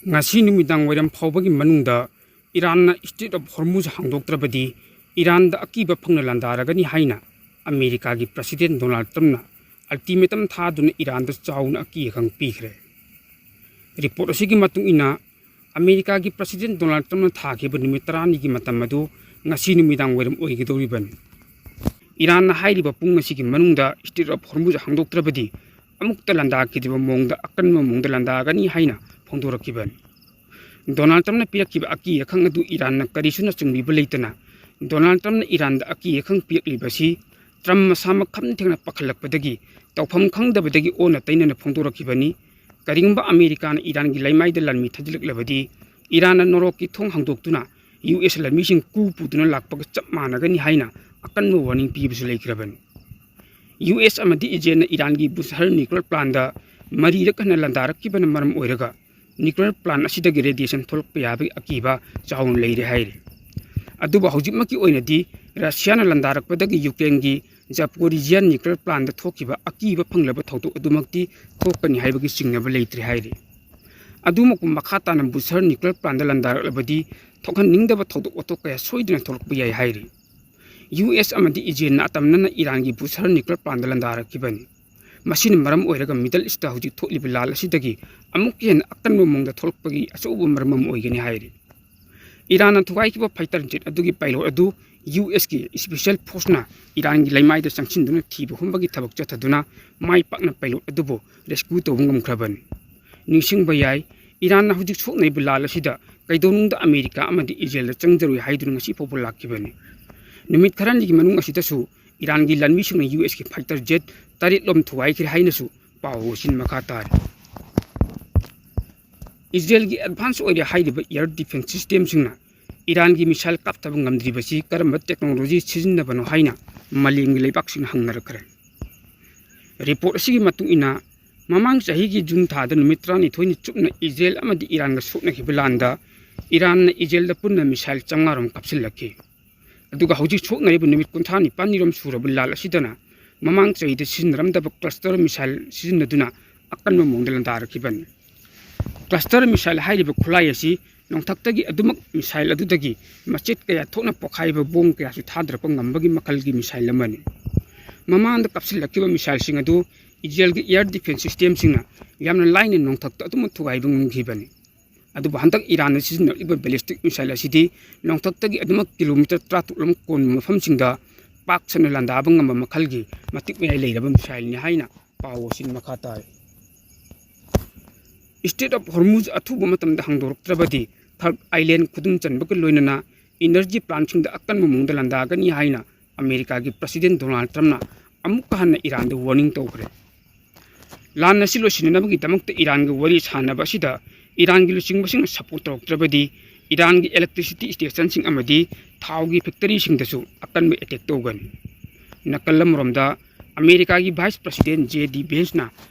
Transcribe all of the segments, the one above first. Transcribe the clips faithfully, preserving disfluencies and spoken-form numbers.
ꯉꯁꯤ ꯅꯨꯃꯤꯗꯥꯡ ꯋꯥꯏꯔꯝ ꯐꯥꯎꯕꯒꯤ ꯃꯅꯨꯡꯗ ꯏꯔꯥꯟꯅ Strait of Hormuz ꯍꯥꯡꯗꯣꯛꯇ꯭ꯔꯕꯗꯤ ꯏꯔꯥꯟꯗ ꯑꯀꯤꯕ ꯐꯪꯅ ꯂꯥꯟꯗꯥꯔꯒꯅꯤ ꯍꯥꯏꯅ ꯑꯃꯦꯔꯤꯀꯥꯒꯤ President Donald Trumpꯅ ultimatum ꯊꯥꯗꯨꯅ ꯏꯔꯥꯟꯗ ꯆꯥꯎꯅ ꯑꯀꯤ ꯑꯈꯪ ꯄꯤꯈ꯭ꯔꯦ꯫ Report ꯑꯁꯤꯒꯤ ꯃꯇꯨꯡ ꯏꯟꯅ, ꯑꯃꯦꯔꯤꯀꯥꯒꯤ President Donald Trumpꯅ ꯊꯥꯈꯤꯕ ꯅꯨꯃꯤꯠ ꯇꯔꯥꯅꯤꯒꯤ ꯃꯇꯝ ꯑꯗꯨ ꯉꯁꯤ ꯅꯨꯃꯤꯗꯥꯡ ꯋꯥꯏꯔꯝ ꯑꯣꯏꯒꯗꯧꯔꯤꯕꯅꯤ꯫ ꯏꯔꯥꯟꯅ ꯍꯥꯏꯔꯤꯕ ꯄꯨꯡ ꯑꯁꯤꯒꯤ ꯃꯅꯨꯡꯗ Strait of Hormuz ꯍꯥꯡꯗꯣꯛꯇ꯭ꯔꯕꯗꯤ ꯑꯃꯨꯛꯇ ꯂꯥꯟꯗꯥꯈꯤꯗ꯭ꯔꯤꯕ ꯃꯑꯣꯡꯗ ꯑꯀꯟꯕ ꯃꯑꯣꯡꯗ ꯂꯥꯟꯗꯥꯒꯅꯤ ꯍꯥꯏꯅ ꯐꯣꯡꯗꯣꯔꯛꯈꯤꯕꯅꯤ꯫ Donald Trumpꯅ ꯄꯤꯔꯛꯈꯤꯕ ꯑꯀꯤ ꯑꯈꯪ ꯑꯗꯨ ꯏꯔꯥꯟꯅ ꯀꯔꯤꯁꯨ ꯅꯆꯨꯡꯕꯤꯕ ꯂꯩꯇꯅ, Donald Trumpꯅ ꯏꯔꯥꯟꯗ ꯑꯀꯤ ꯑꯈꯪ ꯄꯤꯔꯛꯂꯤꯕ ꯑꯁꯤ Trump ꯃꯁꯥꯃꯛ ꯈꯝ ꯊꯦꯡꯅ ꯄꯥꯈꯠꯂꯛꯄꯗꯒꯤ ꯇꯧꯐꯝ ꯈꯪꯗꯕꯗꯒꯤ ꯑꯣꯟꯅ ꯇꯩꯅꯅ ꯐꯣꯡꯗꯣꯔꯛꯈꯤꯕꯅꯤ꯫ ꯀꯔꯤꯒꯨꯝꯕ ꯑꯃꯦꯔꯤꯀꯥꯅ ꯏꯔꯥꯟꯒꯤ ꯂꯩꯃꯥꯏꯗ ꯂꯥꯟꯃꯤ ꯊꯥꯖꯤꯜꯂꯛꯂꯕꯗꯤ ꯏꯔꯥꯟꯅ ꯅꯣꯔꯣꯛꯀꯤ ꯊꯣꯡ ꯍꯥꯡꯗꯣꯛꯇꯨꯅ ꯌꯨ ꯑꯦꯁ ꯂꯥꯟꯃꯤꯁꯤꯡ ꯀꯨ ꯄꯨꯗꯨꯅ ꯂꯥꯛꯄꯒ ꯆꯞ ꯃꯥꯟꯅꯒꯅꯤ ꯍꯥꯏꯅ ꯑꯀꯟꯕ warning ꯄꯤꯕꯁꯨ ꯂꯩꯈ꯭ꯔꯕꯅꯤ꯫ ꯌꯨ ꯑꯦꯁ ꯑꯃꯗꯤ ꯏꯖꯔꯦꯜꯅ ꯏꯔꯥꯟꯒꯤ ꯕꯨꯁꯍꯔ nuclear plantꯗ ꯃꯔꯤꯔꯛ ꯍꯟꯅ ꯂꯥꯟꯗꯥꯔꯛꯈꯤꯕꯅ ꯃꯔꯝ ꯑꯣꯏꯔꯒ nuclear plant ꯑꯁꯤꯗꯒꯤ radiation ꯊꯣꯛꯂꯛꯄ ꯌꯥꯕꯒꯤ ꯑꯀꯤꯕ ꯆꯥꯎꯅ ꯂꯩꯔꯦ ꯍꯥꯏꯔꯤ꯫ ꯑꯗꯨꯕꯨ ꯍꯧꯖꯤꯛꯃꯛꯀꯤ ꯑꯣꯏꯅꯗꯤ ꯔꯁꯤꯌꯥꯅ ꯂꯥꯟꯗꯥꯔꯛꯄꯗꯒꯤ ꯌꯨꯀ꯭ꯔꯦꯟꯒꯤ Zaporizhia nuclear plantꯗ ꯊꯣꯛꯈꯤꯕ ꯑꯀꯤꯕ ꯐꯪꯂꯕ ꯊꯧꯗꯣꯛ ꯑꯗꯨꯃꯛꯇꯤ ꯊꯣꯛꯀꯅꯤ ꯍꯥꯏꯕꯒꯤ ꯆꯤꯡꯅꯕ ꯂꯩꯇ꯭ꯔꯦ ꯍꯥꯏꯔꯤ꯫ ꯑꯗꯨꯃꯛꯄꯨ ꯃꯈꯥ ꯇꯥꯅ ꯕꯨꯁꯍꯔ nuclear plantꯗ ꯂꯥꯟꯗꯥꯔꯛꯂꯕꯗꯤ ꯊꯣꯛꯍꯟꯅꯤꯡꯗꯕ ꯊꯧꯗꯣꯛ ꯋꯥꯊꯣꯛ ꯀꯌꯥ ꯁꯣꯏꯗꯅ ꯊꯣꯛꯂꯛꯄ ꯌꯥꯏ ꯍꯥꯏꯔꯤ꯫ ꯌꯨ ꯑꯦꯁ ꯑꯃꯗꯤ ꯏꯖꯔꯦꯜꯅ ꯑꯇꯝꯅꯅ ꯏꯔꯥꯟꯒꯤ ꯕꯨꯁꯍꯔ nuclear plantꯗ ꯂꯥꯟꯗꯥꯔꯛꯈꯤꯕꯅꯤ꯫ ꯃꯁꯤꯅ ꯃꯔꯝ ꯑꯣꯏꯔꯒ Middle Eastꯇ ꯍꯧꯖꯤꯛ ꯊꯣꯛꯂꯤꯕ ꯂꯥꯜ ꯑꯁꯤꯗꯒꯤ ꯑꯃꯨꯛꯀ ꯍꯦꯟꯅ ꯑꯀꯟꯕ ꯃꯑꯣꯡꯗ ꯊꯣꯛꯂꯛꯄꯒꯤ ꯑꯆꯧꯕ ꯃꯔꯝ ꯑꯃ ꯑꯣꯏꯒꯅꯤ ꯍꯥꯏꯔꯤ꯫ ꯏꯔꯥꯟꯅ ꯊꯨꯒꯥꯏꯈꯤꯕ fighter jet ꯑꯗꯨꯒꯤ pilot ꯑꯗꯨ ꯌꯨ ꯑꯦꯁꯀꯤ special forceꯅ ꯏꯔꯥꯟꯒꯤ ꯂꯩꯃꯥꯏꯗ ꯆꯪꯁꯤꯟꯗꯨꯅ ꯊꯤꯕ ꯍꯨꯝꯕꯒꯤ ꯊꯕꯛ ꯆꯠꯊꯗꯨꯅ ꯃꯥꯏ ꯄꯥꯛꯅ pilot ꯑꯗꯨꯕꯨ rescue ꯇꯧꯕ ꯉꯝꯈ꯭ꯔꯕꯅꯤ꯫ ꯅꯤꯡꯁꯤꯡꯕ ꯌꯥꯏ, ꯏꯔꯥꯟꯅ ꯍꯧꯖꯤꯛ ꯁꯣꯛꯅꯔꯤꯕ ꯂꯥꯜ ꯑꯁꯤꯗ ꯀꯩꯗꯧꯅꯨꯡꯗ ꯑꯃꯦꯔꯤꯀꯥ ꯑꯃꯗꯤ ꯏꯖꯔꯦꯜꯗ ꯆꯪꯖꯔꯣꯏ ꯍꯥꯏꯗꯨꯅ ꯉꯁꯤ ꯐꯥꯎꯕ ꯂꯥꯛꯈꯤꯕꯅꯤ꯫ ꯅꯨꯃꯤꯠ ꯈꯔꯅꯤꯒꯤ ꯃꯅꯨꯡ ꯑꯁꯤꯗꯁꯨ ꯏꯔꯥꯟꯒꯤ ꯂꯥꯟꯃꯤꯁꯤꯡꯅ ꯌꯨ ꯑꯦꯁꯀꯤ fighter jet ꯇꯔꯦꯠ ꯂꯣꯝ ꯊꯨꯒꯥꯏꯈ꯭ꯔꯦ ꯍꯥꯏꯅꯁꯨ ꯄꯥꯎ ꯑꯁꯤꯅ ꯃꯈꯥ ꯇꯥꯔꯤ꯫ ꯏꯖꯔꯦꯜꯒꯤ advance ꯑꯣꯏꯔꯦ ꯍꯥꯏꯔꯤꯕ air defense systemꯁꯤꯡꯅ ꯏꯔꯥꯟꯒꯤ missile ꯀꯥꯞꯊꯕ ꯉꯝꯗ꯭ꯔꯤꯕꯁꯤ ꯀꯔꯝꯕ technology ꯁꯤꯖꯤꯟꯅꯕꯅꯣ ꯍꯥꯏꯅ ꯃꯥꯂꯦꯝꯒꯤ ꯂꯩꯕꯥꯛꯁꯤꯡꯅ ꯍꯪꯅꯔꯛꯈ꯭ꯔꯦ꯫ Report ꯑꯁꯤꯒꯤ ꯃꯇꯨꯡ ꯏꯟꯅ, ꯃꯃꯥꯡ ꯆꯍꯤꯒꯤ ꯖꯨꯟ ꯊꯥꯗ ꯅꯨꯃꯤꯠ ꯇꯔꯥꯅꯤꯊꯣꯏꯅꯤ ꯆꯨꯞꯅ ꯏꯖꯔꯦꯜ ꯑꯃꯗꯤ ꯏꯔꯥꯟꯒ ꯁꯣꯛꯅꯈꯤꯕ ꯂꯥꯟꯗ ꯏꯔꯥꯟꯅ ꯏꯖꯔꯦꯜꯗ ꯄꯨꯟꯅ missile ꯆꯥꯝꯃꯉꯥ ꯔꯣꯝ ꯀꯥꯞꯁꯤꯜꯂꯛꯈꯤ꯫ ꯑꯗꯨꯒ ꯍꯧꯖꯤꯛ ꯁꯣꯛꯅꯔꯤꯕ ꯅꯨꯃꯤꯠ ꯀꯨꯟꯊ꯭ꯔꯥ ꯅꯤꯄꯥꯜꯅꯤ ꯔꯣꯝ ꯁꯨꯔꯕ ꯂꯥꯜ ꯑꯁꯤꯗꯅ ꯃꯃꯥꯡ ꯆꯍꯤꯗ ꯁꯤꯖꯤꯟꯅꯔꯝꯗꯕ cluster missile ꯁꯤꯖꯤꯟꯅꯗꯨꯅ ꯑꯀꯟꯕ ꯃꯑꯣꯡꯗ ꯂꯥꯟꯗꯥꯔꯛꯈꯤꯕꯅꯤ꯫ Cluster missile ꯍꯥꯏꯔꯤꯕ ꯈꯨꯠꯂꯥꯏ ꯑꯁꯤ ꯅꯣꯡꯊꯛꯇꯒꯤ ꯑꯗꯨꯃꯛ missile ꯑꯗꯨꯗꯒꯤ ꯃꯆꯦꯠ ꯀꯌꯥ ꯊꯣꯛꯅ ꯄꯣꯈꯥꯏꯕ bomb ꯀꯌꯥꯁꯨ ꯊꯥꯗꯔꯛꯄ ꯉꯝꯕꯒꯤ ꯃꯈꯜꯒꯤ missile ꯑꯃꯅꯤ꯫ ꯃꯃꯥꯡꯗ ꯀꯥꯞꯁꯤꯜꯂꯛꯈꯤꯕ missileꯁꯤꯡ ꯑꯗꯨ ꯏꯖꯔꯦꯜꯒꯤ air defense systemꯁꯤꯡꯅ ꯌꯥꯝꯅ ꯂꯥꯏꯅ ꯅꯣꯡꯊꯛꯇ ꯑꯗꯨꯃꯛ ꯊꯨꯒꯥꯏꯕ ꯉꯝꯈꯤꯕꯅꯤ꯫ ꯑꯗꯨꯕꯨ ꯍꯟꯗꯛ ꯏꯔꯥꯟꯅ ꯁꯤꯖꯤꯟꯅꯔꯤꯕ ballistic missile ꯑꯁꯤꯗꯤ ꯅꯣꯡꯊꯛꯇꯒꯤ ꯑꯗꯨꯃꯛ kilometre ꯇꯔꯥꯇꯔꯨꯛ ꯂꯣꯝ ꯀꯣꯟꯕ ꯃꯐꯝꯁꯤꯡꯗ ꯄꯥꯛ ꯁꯟꯅ ꯂꯥꯟꯗꯥꯕ ꯉꯝꯕ ꯃꯈꯜꯒꯤ ꯃꯇꯤꯛ ꯃꯌꯥꯏ ꯂꯩꯔꯕ missileꯅꯤ ꯍꯥꯏꯅ ꯄꯥꯎ ꯑꯁꯤꯅ ꯃꯈꯥ ꯇꯥꯔꯤ꯫ Strait of Hormuz ꯑꯊꯨꯕ ꯃꯇꯝꯗ ꯍꯥꯡꯗꯣꯔꯛꯇ꯭ꯔꯕꯗꯤ ꯐꯔꯛ island ꯈꯨꯗꯨꯝ ꯆꯟꯕꯒ ꯂꯣꯏꯅꯅ energy plantꯁꯤꯡꯗ ꯑꯀꯟꯕ ꯃꯑꯣꯡꯗ ꯂꯥꯟꯗꯥꯒꯅꯤ ꯍꯥꯏꯅ ꯑꯃꯦꯔꯤꯀꯥꯒꯤ President Donald Trumpꯅ ꯑꯃꯨꯛꯀ ꯍꯟꯅ ꯏꯔꯥꯟꯗ warning ꯇꯧꯈ꯭ꯔꯦ꯫ ꯂꯥꯟ ꯑꯁꯤ ꯂꯣꯏꯁꯤꯟꯅꯅꯕꯒꯤꯗꯃꯛꯇ ꯏꯔꯥꯟꯒ ꯋꯥꯔꯤ ꯁꯥꯟꯅꯕ ꯑꯁꯤꯗ ꯏꯔꯥꯟꯒꯤ ꯂꯨꯆꯤꯡꯕꯁꯤꯡꯅ support ꯇꯧꯔꯛꯇ꯭ꯔꯕꯗꯤ ꯏꯔꯥꯟꯒꯤ electricity stationꯁꯤꯡ ꯑꯃꯗꯤ ꯊꯥꯎꯒꯤ factoryꯁꯤꯡꯗꯁꯨ ꯑꯀꯟꯕ attack ꯇꯧꯒꯅꯤ꯫ ꯅꯥꯀꯜ ꯑꯃꯔꯣꯝꯗ ꯑꯃꯦꯔꯤꯀꯥꯒꯤ Vice President J D Vanceꯅ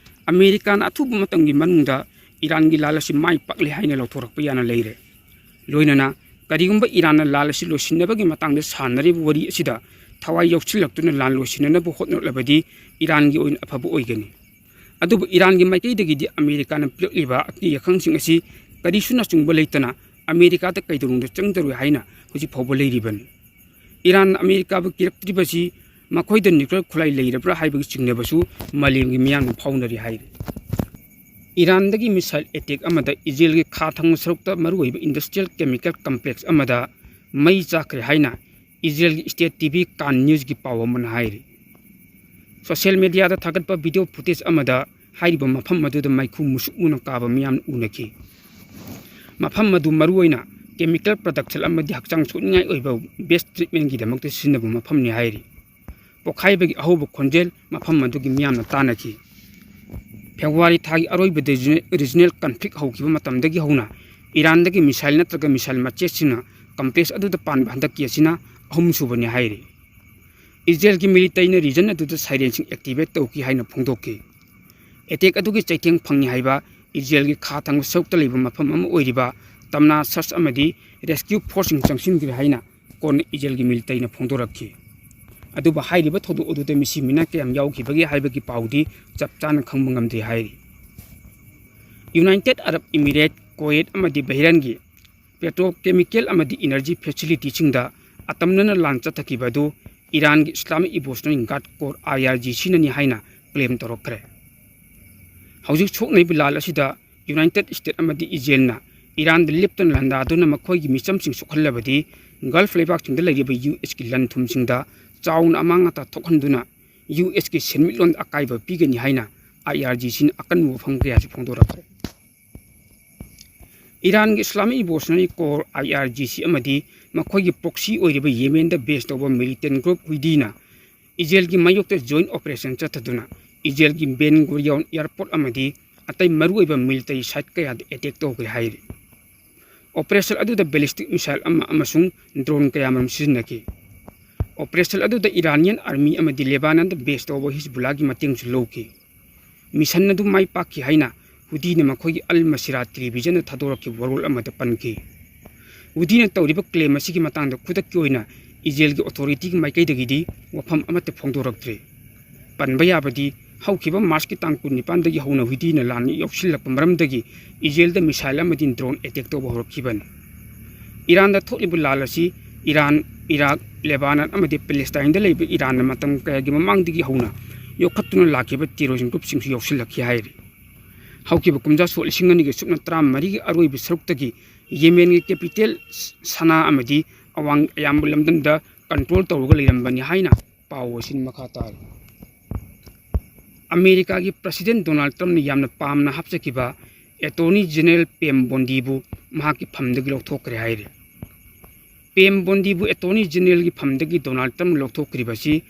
ꯑꯃꯦꯔꯤꯀꯥꯅ ꯑꯊꯨꯕ ꯃꯇꯝꯒꯤ ꯃꯅꯨꯡꯗ ꯏꯔꯥꯟꯒꯤ ꯂꯥꯟ ꯑꯁꯤ ꯃꯥꯏ ꯄꯥꯛꯂꯦ ꯍꯥꯏꯅ ꯂꯧꯊꯣꯔꯛꯄ ꯌꯥꯅ ꯂꯩꯔꯦ꯫ ꯂꯣꯏꯅꯅ ꯀꯔꯤꯒꯨꯝꯕ ꯏꯔꯥꯟꯅ ꯂꯥꯟ ꯑꯁꯤ ꯂꯣꯏꯁꯤꯟꯅꯕꯒꯤ ꯃꯇꯥꯡꯗ ꯁꯥꯟꯅꯔꯤꯕ ꯋꯥꯔꯤ ꯑꯁꯤꯗ ꯊꯋꯥꯏ ꯌꯥꯎꯁꯤꯜꯂꯛꯇꯨꯅ ꯂꯥꯟ ꯂꯣꯏꯁꯤꯟꯅꯅꯕ ꯍꯣꯠꯅꯔꯛꯂꯕꯗꯤ ꯏꯔꯥꯟꯒꯤ ꯑꯣꯏꯅ ꯑꯐꯕ ꯑꯣꯏꯒꯅꯤ꯫ ꯑꯗꯨꯕꯨ ꯏꯔꯥꯟꯒꯤ ꯃꯥꯏꯀꯩꯗꯒꯤꯗꯤ ꯑꯃꯦꯔꯤꯀꯥꯅ ꯄꯤꯔꯛꯂꯤꯕ ꯑꯀꯤ ꯑꯈꯪꯁꯤꯡ ꯑꯁꯤ ꯀꯔꯤꯁꯨ ꯅꯆꯨꯡꯕ ꯂꯩꯇꯅ ꯑꯃꯦꯔꯤꯀꯥꯗ ꯀꯩꯗꯧꯅꯨꯡꯗ ꯆꯪꯗꯔꯣꯏ ꯍꯥꯏꯅ ꯍꯧꯖꯤꯛ ꯐꯥꯎꯕ ꯂꯩꯔꯤꯕꯅꯤ꯫ ꯏꯔꯥꯟꯅ ꯑꯃꯦꯔꯤꯀꯥꯕꯨ ꯀꯤꯔꯛꯇ꯭ꯔꯤꯕꯁꯤ ꯃꯈꯣꯏꯗ nuclear ꯈꯨꯠꯂꯥꯏ ꯂꯩꯔꯕ꯭ꯔꯥ ꯍꯥꯏꯕꯒꯤ ꯆꯤꯡꯅꯕꯁꯨ ꯃꯥꯂꯦꯝꯒꯤ ꯃꯤꯌꯥꯝꯅ ꯐꯥꯎꯅꯔꯤ ꯍꯥꯏꯔꯤ꯫ ꯏꯔꯥꯟꯗꯒꯤ missile attack ꯑꯃꯗ ꯏꯖꯔꯦꯜꯒꯤ ꯈꯥ ꯊꯪꯕ ꯁꯔꯨꯛꯇ ꯃꯔꯨꯑꯣꯏꯕ industrial chemical complex ꯑꯃꯗ ꯃꯩ ꯆꯥꯛꯈ꯭ꯔꯦ ꯍꯥꯏꯅ ꯏꯖꯔꯦꯜꯒꯤ state T V Kan Newsꯀꯤ ꯄꯥꯎ ꯑꯃꯅ ꯍꯥꯏꯔꯤ꯫ Social mediaꯗ ꯊꯥꯒꯠꯄ video footage ꯑꯃꯗ ꯍꯥꯏꯔꯤꯕ ꯃꯐꯝ ꯑꯗꯨꯗ ꯃꯩꯈꯨ ꯃꯨꯁꯨꯛ ꯃꯨꯅ ꯀꯥꯕ ꯃꯤꯌꯥꯝꯅ ꯎꯅꯈꯤ꯫ ꯃꯐꯝ ꯑꯗꯨ ꯃꯔꯨꯑꯣꯏꯅ chemical production ꯑꯃꯗꯤ ꯍꯛꯆꯥꯡ ꯁꯣꯛꯅꯤꯡꯉꯥꯏ ꯑꯣꯏꯕ waste treatmentꯀꯤꯗꯃꯛꯇ ꯁꯤꯖꯤꯟꯅꯕ ꯃꯐꯝꯅꯤ ꯍꯥꯏꯔꯤ꯫ ꯄꯣꯈꯥꯏꯕꯒꯤ ꯑꯍꯧꯕ ꯈꯣꯟꯖꯦꯜ ꯃꯐꯝ ꯑꯗꯨꯒꯤ ꯃꯤꯌꯥꯝꯅ ꯇꯥꯅꯈꯤ꯫ February ꯊꯥꯒꯤ ꯑꯔꯣꯏꯕꯗ region-, regional conflict ꯍꯧꯈꯤꯕ ꯃꯇꯝꯗꯒꯤ ꯍꯧꯅ ꯏꯔꯥꯟꯗꯒꯤ missile ꯅꯠꯇ꯭ꯔꯒ missile ꯃꯆꯦꯠꯁꯤꯡꯅ complex ꯑꯗꯨꯗ ꯄꯥꯟꯕ ꯍꯟꯗꯛꯀꯤ ꯑꯁꯤꯅ ꯑꯍꯨꯝꯁꯨꯕꯅꯤ ꯍꯥꯏꯔꯤ꯫ ꯏꯖꯔꯦꯜꯒꯤ militaryꯅ region ꯑꯗꯨꯗ sirenꯁꯤꯡ activate ꯇꯧꯈꯤ ꯍꯥꯏꯅ ꯐꯣꯡꯗꯣꯛꯈꯤ꯫ Attack ꯑꯗꯨꯒꯤ ꯆꯩꯊꯦꯡ ꯐꯪꯉꯤ ꯍꯥꯏꯕ ꯏꯖꯔꯦꯜꯒꯤ ꯈꯥ ꯊꯪꯕ ꯁꯔꯨꯛꯇ ꯂꯩꯕ ꯃꯐꯝ ꯑꯃ ꯑꯣꯏꯔꯤꯕ ꯇꯝꯅꯥ search ꯑꯃꯗꯤ rescue forceꯁꯤꯡ ꯆꯪꯁꯤꯟꯈ꯭ꯔꯦ ꯍꯥꯏꯅ ꯀꯣꯟꯅ ꯏꯖꯔꯦꯜꯒꯤ militaryꯅ ꯐꯣꯡꯗꯣꯔꯛꯈꯤ꯫ ꯑꯗꯨꯕꯨ ꯍꯥꯏꯔꯤꯕ ꯊꯧꯗꯣꯛ ꯑꯗꯨꯗ ꯃꯤꯁꯤ ꯃꯤꯅꯥ ꯀꯌꯥꯝ ꯌꯥꯎꯈꯤꯕꯒꯦ ꯍꯥꯏꯕꯒꯤ ꯄꯥꯎꯗꯤ ꯆꯞ ꯆꯥꯅ ꯈꯪꯕ ꯉꯝꯗ꯭ꯔꯤ ꯍꯥꯏꯔꯤ꯫ United Arab Emirates, Kuwait ꯑꯃꯗꯤ ꯕꯍꯔꯦꯟꯒꯤ petrochemical ꯑꯃꯗꯤ energy facilityꯁꯤꯡꯗ ꯑꯇꯝꯅꯅ ꯂꯥꯟ ꯆꯠꯊꯈꯤꯕ ꯑꯗꯨ ꯏꯔꯥꯟꯒꯤ Islamic Revolutionary Guard Corps, IRGCꯅꯅꯤ ꯍꯥꯏꯅ claim ꯇꯧꯔꯛꯈ꯭ꯔꯦ꯫ ꯍꯧꯖꯤꯛ ꯁꯣꯛꯅꯔꯤꯕ ꯂꯥꯟ ꯑꯁꯤꯗ United States ꯑꯃꯗꯤ ꯏꯖꯔꯦꯜꯅ ꯏꯔꯥꯟꯗ ꯂꯦꯞꯇꯅ ꯂꯥꯟꯗꯥꯗꯨꯅ ꯃꯈꯣꯏꯒꯤ ꯃꯤꯆꯝꯁꯤꯡ ꯁꯣꯛꯍꯜꯂꯕꯗꯤ Gulf ꯂꯩꯕꯥꯛꯁꯤꯡꯗ ꯂꯩꯔꯤꯕ USꯀꯤ ꯂꯟ ꯊꯨꯝꯁꯤꯡꯗ ꯆꯥꯎꯅ ꯑꯃꯥꯡ ꯑꯇꯥ ꯊꯣꯛꯍꯟꯗꯨꯅ USꯀꯤ ꯁꯦꯟꯃꯤꯠꯂꯣꯟꯗ ꯑꯀꯥꯏꯕ ꯄꯤꯒꯅꯤ ꯍꯥꯏꯅ IRGCꯅ ꯑꯀꯟꯕ ꯋꯥꯐꯝ ꯀꯌꯥꯁꯨ ꯐꯣꯡꯗꯣꯔꯛꯈ꯭ꯔꯦ꯫ ꯏꯔꯥꯟꯒꯤ Islamic Revolutionary Corps, IRGC ꯑꯃꯗꯤ ꯃꯈꯣꯏꯒꯤ proxy ꯑꯣꯏꯔꯤꯕ ꯌꯦꯃꯦꯟꯗ base ꯇꯧꯕ militant group ꯍꯨꯗꯤꯅ ꯏꯖꯔꯦꯜꯒꯤ ꯃꯥꯌꯣꯛꯇ joint operation ꯆꯠꯊꯗꯨꯅ ꯏꯖꯔꯦꯜꯒꯤ Ben Gurion airport ꯑꯃꯗꯤ ꯑꯇꯩ ꯃꯔꯨꯑꯣꯏꯕ military site ꯀꯌꯥꯗ attack ꯇꯧꯈ꯭ꯔꯦ ꯍꯥꯏꯔꯤ꯫ Operation ꯑꯗꯨꯗ ballistic missile ꯑꯃ ꯑꯃꯁꯨꯡ drone ꯀꯌꯥꯃꯔꯨꯝ ꯁꯤꯖꯤꯟꯅꯈꯤ꯫ Operation ꯑꯗꯨꯗ Iranian army ꯑꯃꯗꯤ ꯂꯦꯕꯥꯅꯟꯗ base ꯇꯧꯕ ꯍꯤꯖꯕꯨꯜꯂꯥꯒꯤ ꯃꯇꯦꯡꯁꯨ ꯂꯧꯈꯤ꯫ Mission ꯑꯗꯨ ꯃꯥꯏ ꯄꯥꯛꯈꯤ ꯍꯥꯏꯅ ꯍꯨꯗꯤꯅ ꯃꯈꯣꯏꯒꯤ Al Masirah televisionꯗ ꯊꯥꯗꯣꯔꯛꯈꯤꯕ ꯋꯥꯔꯣꯜ ꯑꯃꯗ ꯄꯟꯈꯤ꯫ ꯍꯨꯗꯤꯅ ꯇꯧꯔꯤꯕ claim ꯑꯁꯤꯒꯤ ꯃꯇꯥꯡꯗ ꯈꯨꯗꯛꯀꯤ ꯑꯣꯏꯅ ꯏꯖꯔꯦꯜꯒꯤ authorityꯒꯤ ꯃꯥꯏꯀꯩꯗꯒꯤꯗꯤ ꯋꯥꯐꯝ ꯑꯃꯠꯇ ꯐꯣꯡꯗꯣꯔꯛꯇ꯭ꯔꯤ꯫ ꯄꯟꯕ ꯌꯥꯕꯗꯤ, ꯍꯧꯈꯤꯕ Marchꯀꯤ ꯇꯥꯡ ꯀꯨꯟꯅꯤꯄꯥꯟꯗꯒꯤ ꯍꯧꯅ ꯍꯨꯗꯤꯅ ꯂꯥꯟ ꯌꯥꯎꯁꯤꯜꯂꯛꯄ ꯃꯔꯝꯗꯒꯤ ꯏꯖꯔꯦꯜꯗ missile ꯑꯃꯗꯤ drone attack ꯇꯧꯕ ꯍꯧꯔꯛꯈꯤꯕꯅꯤ꯫ ꯏꯔꯥꯟꯗ ꯊꯣꯛꯂꯤꯕ ꯂꯥꯟ ꯑꯁꯤ ꯏꯔꯥꯟ, ꯏꯔꯥꯛ, ꯂꯦꯕꯥꯅꯟ ꯑꯃꯗꯤ ꯄꯦꯂꯦꯁꯇꯥꯏꯟꯗ ꯂꯩꯕ ꯏꯔꯥꯟꯅ ꯃꯇꯝ ꯀꯌꯥꯒꯤ ꯃꯃꯥꯡꯗꯒꯤ ꯍꯧꯅ ꯌꯣꯛꯈꯠꯇꯨꯅ ꯂꯥꯛꯈꯤꯕ terrorism groupꯁꯤꯡꯁꯨ ꯌꯥꯎꯁꯤꯜꯂꯛꯈꯤ ꯍꯥꯏꯔꯤ꯫ ꯍꯧꯈꯤꯕ ꯀꯨꯝꯖꯥ ꯁꯣꯛ ꯂꯤꯁꯤꯡ ꯑꯅꯤꯒ ꯁꯨꯞꯅ ꯇꯔꯥꯃꯔꯤꯒꯤ ꯑꯔꯣꯏꯕ ꯁꯔꯨꯛꯇꯒꯤ ꯌꯦꯃꯦꯟꯒꯤ capital ꯁꯅꯥ ꯑꯃꯗꯤ ꯑꯋꯥꯡ ꯑꯌꯥꯝꯕ ꯂꯝꯗꯝꯗ control ꯇꯧꯔꯒ ꯂꯩꯔꯝꯕꯅꯤ ꯍꯥꯏꯅ ꯄꯥꯎ ꯑꯁꯤꯅ ꯃꯈꯥ ꯇꯥꯔꯤ꯫ ꯑꯃꯦꯔꯤꯀꯥꯒꯤ President Donald Trumpꯅ ꯌꯥꯝꯅ ꯄꯥꯝꯅ ꯍꯥꯞꯆꯈꯤꯕ Attorney General ꯄꯦꯝ ꯕꯣꯟꯗꯤꯕꯨ ꯃꯍꯥꯛꯀꯤ ꯐꯝꯗꯒꯤ ꯂꯧꯊꯣꯛꯈ꯭ꯔꯦ ꯍꯥꯏꯔꯤ꯫ ꯄꯦꯝ ꯕꯣꯟꯗꯤꯕꯨ Attorney Generalꯒꯤ ꯐꯝꯗꯒꯤ Donald Trumpꯅ ꯂꯧꯊꯣꯛꯈ꯭ꯔꯤꯕ ꯑꯁꯤ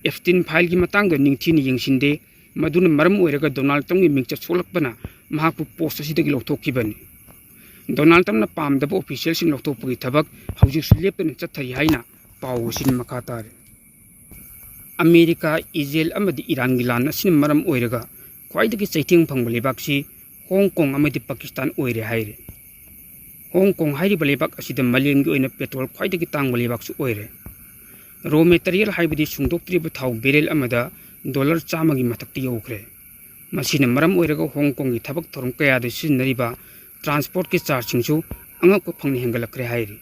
Epstein fileꯒꯤ ꯃꯇꯥꯡꯗ ꯅꯤꯡꯊꯤꯅ ꯌꯦꯡꯁꯤꯟꯗꯦ, ꯃꯗꯨꯅ ꯃꯔꯝ ꯑꯣꯏꯔꯒ Donald Trumpꯒꯤ ꯃꯤꯡꯆꯠ ꯁꯣꯛꯂꯛꯄꯅ ꯃꯍꯥꯛꯄꯨ post ꯑꯁꯤꯗꯒꯤ ꯂꯧꯊꯣꯛꯈꯤꯕꯅꯤ꯫ Donald Trumpꯅ ꯄꯥꯝꯗꯕ officialꯁꯤꯡ ꯂꯧꯊꯣꯛꯄꯒꯤ ꯊꯕꯛ ꯍꯧꯖꯤꯛꯁꯨ ꯂꯦꯞꯇꯅ ꯆꯠꯊꯔꯤ ꯍꯥꯏꯅ ꯄꯥꯎ ꯑꯁꯤꯅ ꯃꯈꯥ ꯇꯥꯔꯤ꯫ ꯑꯃꯦꯔꯤꯀꯥ, ꯏꯖꯔꯦꯜ ꯑꯃꯗꯤ ꯏꯔꯥꯟꯒꯤ ꯂꯥꯟ ꯑꯁꯤꯅ ꯃꯔꯝ ꯑꯣꯏꯔꯒ ꯈ꯭ꯋꯥꯏꯗꯒꯤ ꯆꯩꯊꯦꯡ ꯐꯪꯕ ꯂꯩꯕꯥꯛꯁꯤ ꯍꯣꯡ ꯀꯣꯡ ꯑꯃꯗꯤ ꯄꯥꯀꯤꯁꯇꯥꯟ ꯑꯣꯏꯔꯦ ꯍꯥꯏꯔꯤ꯫ ꯍꯣꯡ ꯀꯣꯡ ꯍꯥꯏꯔꯤꯕ ꯂꯩꯕꯥꯛ ꯑꯁꯤꯗ ꯃꯥꯂꯦꯝꯒꯤ ꯑꯣꯏꯅ petrol ꯈ꯭ꯋꯥꯏꯗꯒꯤ ꯇꯥꯡꯕ ꯂꯩꯕꯥꯛꯁꯨ ꯑꯣꯏꯔꯦ꯫ Raw material ꯍꯥꯏꯕꯗꯤ ꯁꯨꯡꯗꯣꯛꯇ꯭ꯔꯤꯕ ꯊꯥꯎ barrel ꯑꯃꯗ dollar ꯆꯥꯝꯃꯒꯤ ꯃꯊꯛꯇ ꯌꯧꯈ꯭ꯔꯦ꯫ ꯃꯁꯤꯅ ꯃꯔꯝ ꯑꯣꯏꯔꯒ ꯍꯣꯡ ꯀꯣꯡꯒꯤ ꯊꯕꯛ ꯊꯧꯔꯝ ꯀꯌꯥꯗ ꯁꯤꯖꯤꯟꯅꯔꯤꯕ ꯇ꯭ꯔꯥꯟꯁꯄꯣꯔꯠꯀꯤ ꯆꯥꯔꯖꯁꯤꯡꯁꯨ ꯑꯉꯛꯄ ꯐꯪꯅ ꯍꯦꯟꯒꯠꯂꯛꯈ꯭ꯔꯦ ꯍꯥꯏꯔꯤ꯫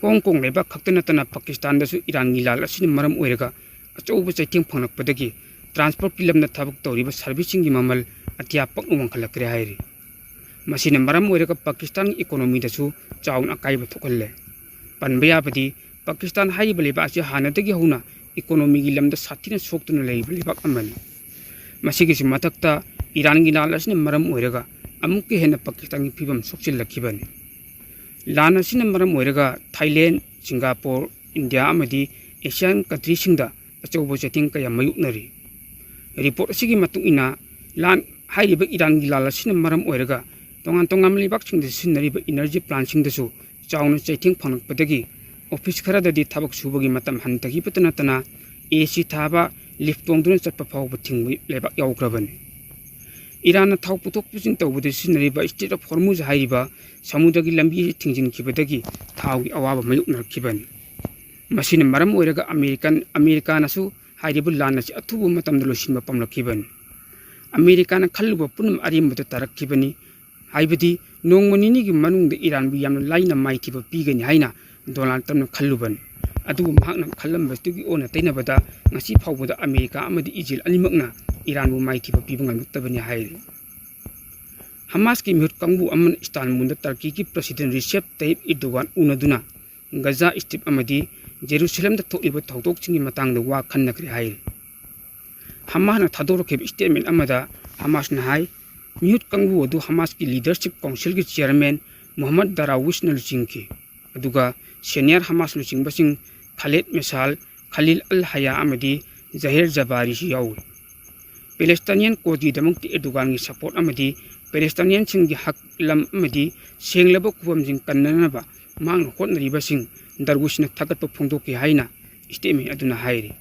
ꯍꯣꯡ ꯀꯣꯡ ꯂꯩꯕꯥꯛ ꯈꯛꯇ ꯅꯠꯇꯅ ꯄꯥꯀꯤꯁꯇꯥꯟꯗꯁꯨ ꯏꯔꯥꯟꯒꯤ ꯂꯥꯜ ꯑꯁꯤꯅ ꯃꯔꯝ ꯑꯣꯏꯔꯒ ꯑꯆꯧꯕ ꯆꯩꯊꯦꯡ ꯐꯪꯂꯛꯄꯗꯒꯤ ꯇ꯭ꯔꯥꯟꯁꯄꯣꯔꯠꯀꯤ ꯂꯝꯗ ꯊꯕꯛ ꯇꯧꯔꯤꯕ ꯁꯥꯔꯚꯤꯁꯁꯤꯡꯒꯤ ꯃꯃꯜ ꯑꯇꯤꯌꯥ ꯄꯛꯅ ꯋꯥꯡꯈꯠꯂꯛꯈ꯭ꯔꯦ ꯍꯥꯏꯔꯤ꯫ ꯃꯁꯤꯅ ꯃꯔꯝ ꯑꯣꯏꯔꯒ ꯄꯥꯀꯤꯁꯇꯥꯟꯒꯤ ꯏꯀꯣꯅꯣꯃꯤꯗꯁꯨ ꯆꯥꯎꯅ ꯑꯀꯥꯏꯕ ꯊꯣꯛꯍꯜꯂꯦ꯫ ꯄꯟꯕ ꯌꯥꯕꯗꯤ, ꯄꯥꯀꯤꯁꯇꯥꯟ ꯍꯥꯏꯔꯤꯕ ꯂꯩꯕꯥꯛ ꯑꯁꯤ ꯍꯥꯟꯅꯗꯒꯤ ꯍꯧꯅ ꯏꯀꯣꯅꯣꯃꯤꯒꯤ ꯂꯝꯗ ꯁꯥꯊꯤꯅ ꯁꯣꯛꯇꯨꯅ ꯂꯩꯔꯤꯕ ꯂꯩꯕꯥꯛ ꯑꯃꯅꯤ꯫ ꯃꯁꯤꯒꯤꯁꯨ ꯃꯊꯛꯇ, ꯏꯔꯥꯟꯒꯤ ꯂꯥꯟ ꯑꯁꯤꯅ ꯃꯔꯝ ꯑꯣꯏꯔꯒ ꯑꯃꯨꯛꯀ ꯍꯦꯟꯅ ꯄꯥꯀꯤꯁꯇꯥꯟꯒꯤ ꯐꯤꯕꯝ ꯁꯣꯛꯆꯤꯜꯂꯛꯈꯤꯕꯅꯤ꯫ ꯂꯥꯟ ꯑꯁꯤꯅ ꯃꯔꯝ ꯑꯣꯏꯔꯒ ꯊꯥꯏꯂꯦꯟ, ꯁꯤꯡꯒꯥꯄꯨꯔ, ꯏꯟꯗꯤꯌꯥ ꯑꯃꯗꯤ ꯑꯦꯁꯤꯌꯥꯟ ꯀꯟꯇ꯭ꯔꯤꯁꯤꯡꯗ ꯑꯆꯧꯕ ꯆꯩꯊꯦꯡ ꯀꯌꯥ ꯃꯥꯌꯣꯛꯅꯔꯤ꯫ ꯔꯤꯄꯣꯔꯠ ꯑꯁꯤꯒꯤ ꯃꯇꯨꯡ ꯏꯟꯅ, ꯂꯥꯟ, ꯍꯥꯏꯔꯤꯕ ꯏꯔꯥꯟꯒꯤ ꯂꯥꯜ ꯑꯁꯤꯅ ꯃꯔꯝ ꯑꯣꯏꯔꯒ ꯇꯣꯉꯥꯟ ꯇꯣꯉꯥꯟꯕ ꯂꯩꯕꯥꯛꯁꯤꯡꯗ ꯁꯤꯖꯤꯟꯅꯔꯤꯕ ꯏꯅꯔꯖꯤ ꯄ꯭ꯂꯥꯟꯁꯤꯡꯗꯁꯨ ꯆꯥꯎꯅ ꯆꯩꯊꯦꯡ ꯐꯪꯂꯛꯄꯗꯒꯤ ꯑꯣꯐꯤꯁ ꯈꯔꯗꯗꯤ ꯊꯕꯛ ꯁꯨꯕꯒꯤ ꯃꯇꯝ ꯍꯟꯊꯈꯤꯕꯇ ꯅꯠꯇꯅ, ꯑꯦ ꯁꯤ ꯊꯥꯕ, ꯂꯤꯐ ꯇꯣꯡꯗꯨꯅ ꯆꯠꯄ ꯐꯥꯎꯕ ꯊꯤꯡꯕ ꯂꯩꯕꯥꯛ ꯌꯥꯎꯈ꯭ꯔꯕꯅꯤ꯫ ꯏꯔꯥꯟꯅ ꯊꯥꯎ ꯄꯨꯊꯣꯛ ꯄꯨꯁꯤꯟ ꯇꯧꯕꯗ ꯁꯤꯖꯤꯟꯅꯔꯤꯕ ꯏꯁꯇ꯭ꯔꯦꯠ ꯑꯣꯐ ꯍꯣꯔꯃꯨꯖ ꯍꯥꯏꯔꯤꯕ ꯁꯃꯨꯗ꯭ꯔꯒꯤ ꯂꯝꯕꯤ ꯑꯁꯤ ꯊꯤꯡꯖꯤꯟꯈꯤꯕꯗꯒꯤ ꯊꯥꯎꯒꯤ ꯑꯋꯥꯕ ꯃꯥꯌꯣꯛꯅꯔꯛꯈꯤꯕꯅꯤ꯫ ꯃꯁꯤꯅ ꯃꯔꯝ ꯑꯣꯏꯔꯒ ꯑꯃꯦꯔꯤꯀꯟ, ꯑꯃꯦꯔꯤꯀꯥꯅꯁꯨ ꯍꯥꯏꯔꯤꯕ ꯂꯥꯟ ꯑꯁꯤ ꯑꯊꯨꯕ ꯃꯇꯝꯗ ꯂꯣꯏꯁꯤꯟꯕ ꯄꯥꯝꯂꯛꯈꯤꯕꯅꯤ꯫ ꯑꯃꯦꯔꯤꯀꯥꯅ ꯈꯜꯂꯨꯕ ꯄꯨꯝꯅꯃꯛ ꯑꯔꯦꯝꯕꯗ ꯇꯥꯔꯛꯈꯤꯕꯅꯤ꯫ ꯍꯥꯏꯕꯗꯤ, ꯅꯣꯡꯃ ꯅꯤꯅꯤꯒꯤ ꯃꯅꯨꯡꯗ ꯏꯔꯥꯟꯕꯨ ꯌꯥꯝꯅ ꯂꯥꯏꯅ ꯃꯥꯏꯊꯤꯕ ꯄꯤꯒꯅꯤ ꯍꯥꯏꯅ ꯗꯣꯅꯥꯜꯗ ꯇ꯭ꯔꯝꯞꯅ ꯈꯜꯂꯨꯕꯅꯤ꯫ ꯑꯗꯨꯕꯨ ꯃꯍꯥꯛꯅ ꯈꯜꯂꯝꯕꯗꯨꯒꯤ ꯑꯣꯟꯅ ꯇꯩꯅꯕꯗ ꯉꯁꯤ ꯐꯥꯎꯕꯗ ꯑꯃꯦꯔꯤꯀꯥ ꯑꯃꯗꯤ ꯏꯖꯔꯦꯜ ꯑꯅꯤꯃꯛꯅ ꯏꯔꯥꯟꯕꯨ ꯃꯥꯏꯊꯤꯕ ꯄꯤꯕ ꯉꯝꯂꯛꯇꯕꯅꯤ ꯍꯥꯏꯔꯤ꯫ ꯍꯃꯥꯁꯀꯤ ꯃꯤꯍꯨꯠ ꯀꯥꯡꯕꯨ ꯑꯃꯅ ꯏꯁꯇꯥꯟꯕꯨꯜꯗ ꯇꯔꯀꯤꯒꯤ ꯄ꯭ꯔꯁꯤꯗꯦꯟ ꯔꯤꯁꯦꯞ ꯇꯌꯤꯞ ꯏꯔꯗꯣꯒꯥꯟ ꯎꯅꯗꯨꯅ ꯒꯖꯥ ꯁ꯭ꯇ꯭ꯔꯤꯞ ꯑꯃꯗꯤ ꯖꯦꯔꯨꯁꯂꯦꯝꯗ ꯊꯣꯛꯂꯤꯕ ꯊꯧꯗꯣꯛꯁꯤꯡꯒꯤ ꯃꯇꯥꯡꯗ ꯋꯥ ꯈꯟꯅꯈ꯭ꯔꯦ ꯍꯥꯏꯔꯤ꯫ ꯍꯃꯥꯁꯅ ꯊꯥꯗꯣꯔꯛꯈꯤꯕ ꯁ꯭ꯇꯦꯠꯃꯦꯟ ꯑꯃꯗ ꯍꯃꯥꯁꯅ ꯍꯥꯏ, ꯃꯤꯍꯨꯠ ꯀꯥꯡꯕꯨ ꯑꯗꯨ ꯍꯃꯥꯁꯀꯤ ꯂꯤꯗꯔꯁꯤꯞ ꯀꯥꯎꯟꯁꯤꯜꯒꯤ ꯆꯤꯌꯔꯃꯦꯟ ꯃꯨꯍꯝꯃꯗ ꯗꯔꯥꯋꯤꯁꯅ ꯂꯨꯆꯤꯡꯈꯤ, ꯑꯗꯨꯒ ꯁꯦꯅꯤꯌꯔ ꯍꯃꯥꯁ ꯂꯨꯆꯤꯡꯕꯁꯤꯡ ꯈꯥꯂꯦꯗ ꯃꯦꯁꯥꯜ, ꯈꯂꯤꯜ ꯑꯜ ꯍꯌꯥ ꯑꯃꯗꯤ ꯖꯍꯤꯔ ꯖꯕꯥꯔꯤꯁꯨ ꯌꯥꯎꯔꯤ꯫ ꯄꯦꯂꯦꯁꯇꯥꯏꯅꯤꯌꯟ ꯀꯣꯖꯒꯤꯗꯃꯛꯇ ꯑꯦꯔꯗꯣꯒꯥꯟꯒꯤ ꯁꯄꯣꯔꯠ ꯑꯃꯗꯤ ꯄꯦꯂꯦꯁꯇꯥꯏꯅꯤꯌꯟꯁꯤꯡꯒꯤ ꯍꯛ, ꯂꯝ ꯑꯃꯗꯤ ꯁꯦꯡꯂꯕ ꯈꯨꯕꯝꯁꯤꯡ ꯀꯟꯅꯅꯕ ꯃꯍꯥꯛꯅ ꯍꯣꯠꯅꯔꯤꯕꯁꯤꯡ ꯗꯔꯋꯤꯁꯅ ꯊꯥꯒꯠꯄ ꯐꯣꯡꯗꯣꯛꯈꯤ ꯍꯥꯏꯅ ꯁ꯭ꯇꯦꯠꯃꯦꯟ ꯑꯗꯨꯅ ꯍꯥꯏꯔꯤ꯫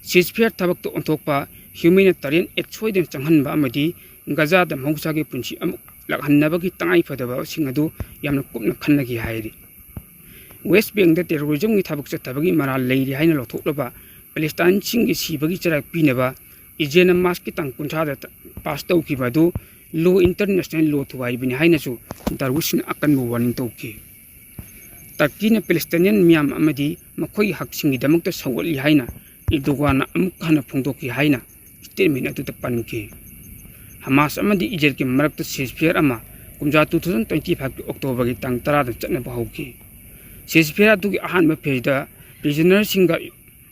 ꯁꯤꯖꯐꯤꯌꯔ ꯊꯕꯛꯇ ꯑꯣꯟꯊꯣꯛꯄ, ꯍ꯭ꯌꯨꯃꯦꯅꯤꯇꯥꯔꯤꯌꯟ ꯑꯦꯗ ꯁꯣꯏꯗꯅ ꯆꯪꯍꯟꯕ ꯑꯃꯗꯤ ꯒꯖꯥꯗ ꯃꯍꯧꯁꯥꯒꯤ ꯄꯨꯟꯁꯤ ꯑꯃꯨꯛ ꯂꯥꯛꯍꯟꯅꯕꯒꯤ ꯇꯉꯥꯏꯐꯗꯕꯁꯤꯡ ꯑꯗꯨ ꯌꯥꯝꯅ ꯀꯨꯞꯅ ꯈꯟꯅꯈꯤ ꯍꯥꯏꯔꯤ꯫ ꯋꯦꯁ ꯕꯦꯡꯗ ꯇꯦꯔꯣꯔꯤꯖꯝꯒꯤ ꯊꯕꯛ ꯆꯠꯊꯕꯒꯤ ꯃꯔꯥꯜ ꯂꯩꯔꯤ ꯍꯥꯏꯅ ꯂꯧꯊꯣꯛꯂꯕ ꯄꯦꯂꯦꯁꯇꯥꯏꯟꯁꯤꯡꯒꯤ ꯁꯤꯕꯒꯤ ꯆꯩꯔꯥꯛ ꯄꯤꯅꯕ ꯏꯖꯦꯜꯅ ꯃꯥꯔꯆꯀꯤ ꯇꯥꯡ ꯀꯨꯟꯊ꯭ꯔꯥꯗ ꯄꯥꯁ ꯇꯧꯈꯤꯕ ꯑꯗꯨ ꯂꯣ, ꯏꯟꯇꯔꯅꯦꯁꯅꯦꯜ ꯂꯣ ꯊꯨꯒꯥꯏꯕꯅꯤ ꯍꯥꯏꯅꯁꯨ ꯗꯥꯔꯋꯤꯁꯅ ꯑꯀꯟꯕ ꯋꯥꯔꯅꯤꯡ ꯇꯧꯈꯤ꯫ ꯇꯔꯀꯤꯅ ꯄꯦꯂꯦꯁꯇꯥꯏꯅꯤꯌꯟ ꯃꯤꯌꯥꯝ ꯑꯃꯗꯤ ꯃꯈꯣꯏꯒꯤ ꯍꯛꯁꯤꯡꯒꯤꯗꯃꯛꯇ ꯁꯧꯒꯠꯂꯤ ꯍꯥꯏꯅ ꯏꯔꯗꯣꯒꯥꯟꯅ ꯑꯃꯨꯛ ꯍꯟꯅ ꯐꯣꯡꯗꯣꯛꯈꯤ ꯍꯥꯏꯅ ꯁ꯭ꯇꯦꯠꯃꯦꯟ ꯑꯗꯨꯗ ꯄꯟꯈꯤ꯫ ꯍꯃꯥꯁ ꯑꯃꯗꯤ ꯏꯖꯔꯦꯜꯒꯤ ꯃꯔꯛꯇ ꯁꯤꯖꯐꯤꯌꯔ ꯑꯃ ꯀꯨꯝꯖꯥ two thousand twenty five ꯀꯤ ꯑꯣꯛꯇꯣꯕꯔꯒꯤ ꯇꯥꯡ ꯇꯔꯥꯗ ꯆꯠꯅꯕ ꯍꯧꯈꯤ꯫ ꯁꯤꯖꯐꯤꯌꯔ ꯑꯗꯨꯒꯤ ꯑꯍꯥꯟꯕ ꯐꯦꯖꯗ ꯄ꯭ꯔꯤꯖꯅꯔꯁꯤꯡꯒ